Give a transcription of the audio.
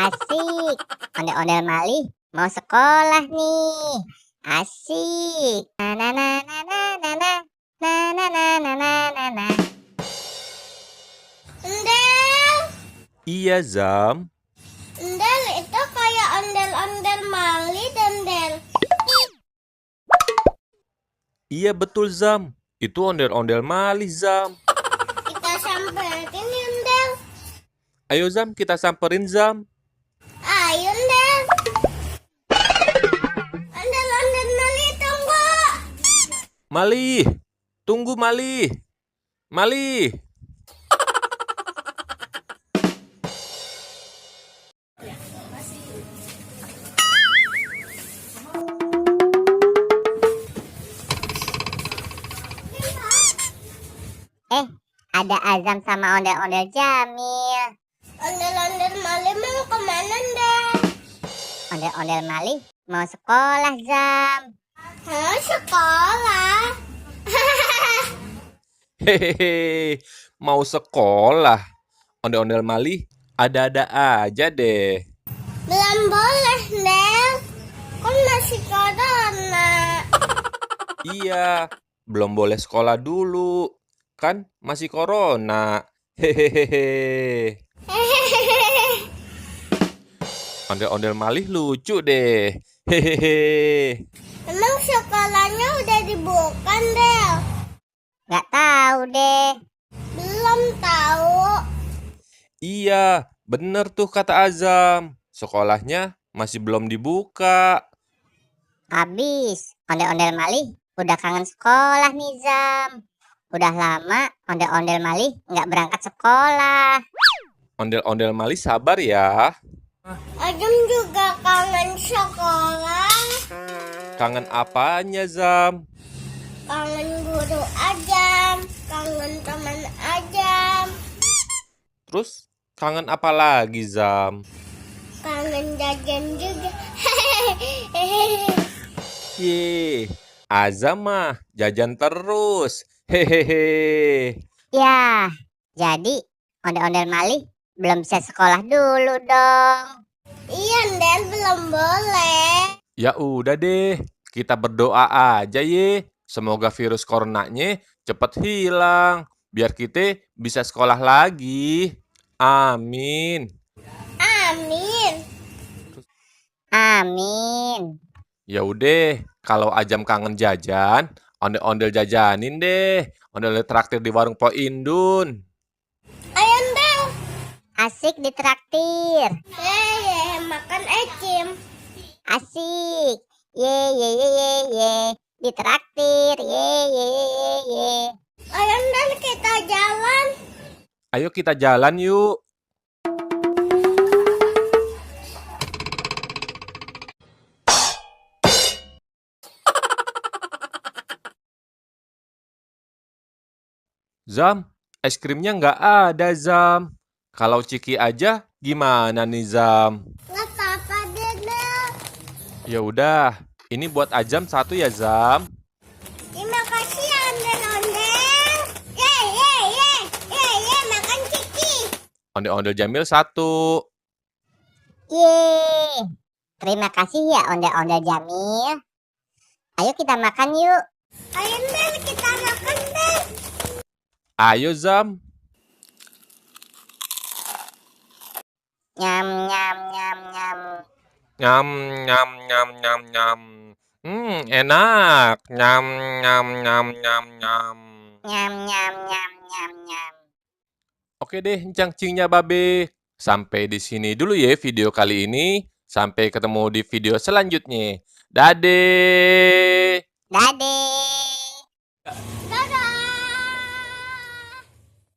Asik. Ondel-ondel Malih mau sekolah nih. Asik. Na na na na na na na. Na na na na na na na. Ondel, Iya, Zam. ondel itu kayak ondel-ondel Malih, Ondel. Iya betul, Zam. Itu ondel-ondel Malih, Zam. Kita samperin ya, Ondel. Ayo, Zam, kita samperin, Zam. Ayo, Ondel. Ondel-ondel Malih, tunggu. Malih, tunggu Malih. Malih. Ada Azam sama ondel-ondel Jamil. Ondel-ondel Malih mau kemana, Ondel? Ondel-ondel Malih mau sekolah, Zam. Mau sekolah. Hehehe, mau sekolah. Ondel-ondel Malih ada-ada aja deh. Belum boleh, Ondel. Kan masih corona. Iya, belum boleh sekolah dulu. Kan masih corona. Hehehe. Ondel-ondel Malih lucu deh. Hehehe. Emang sekolahnya udah dibuka, Ondel? Gak tahu deh. Belum tahu. Iya, bener tuh kata Azam. Sekolahnya masih belum dibuka. Habis. Ondel-ondel Malih udah kangen sekolah nih, Zam. Udah lama ondel-ondel Malih nggak berangkat sekolah. Ondel-ondel Malih sabar ya. Adam juga kangen sekolah. Kangen apanya, Zam? Kangen guru Adam. Kangen teman Adam. Terus kangen apa lagi, Zam? Kangen jajan juga. Ye, Azam mah jajan terus. Hehehe. Ya, jadi ondel-ondel Malih belum bisa sekolah dulu dong. Iya, Ondel, belum boleh. Ya udah deh, kita berdoa aja ye. Semoga virus coronanya cepat hilang. Biar kita bisa sekolah lagi. Amin. Amin. Amin. Ya udah, kalau Ajam kangen jajan, ondel-ondel jajanin deh. Ondel traktir di warung Po Indun. Ayo, Ondel. Asik ditraktir. Makan ecim. Asik. Ye ye ye ye ye. Ditraktir. Ye ye ye ye ye. Ayo, Ondel, kita jalan. Ayo kita jalan yuk. Zam, es krimnya nggak ada, Zam. Kalau Ciki aja, gimana nih, Zam? Nggak apa-apa deh, Ondel. Ya udah, ini buat Ajam satu ya, Zam. Terima kasih ya, Ondel-ondel. Ye, makan ciki. Ondel-ondel Jamil satu. Ye. Terima kasih ya ondel-ondel Jamil. Ayo kita makan yuk. Ayo, Ondel, kita makan deh. Ayo, Zam. Nyam nyam nyam nyam. Nyam, nyam, nyam, nyam, nyam. Enak. Nyam, nyam, nyam, nyam, nyam. Nyam nyam nyam nyam nyam. Oke deh, cangcingnya babe. Sampai di sini dulu ya video kali ini. Sampai ketemu di video selanjutnya. Dadah. Dadah.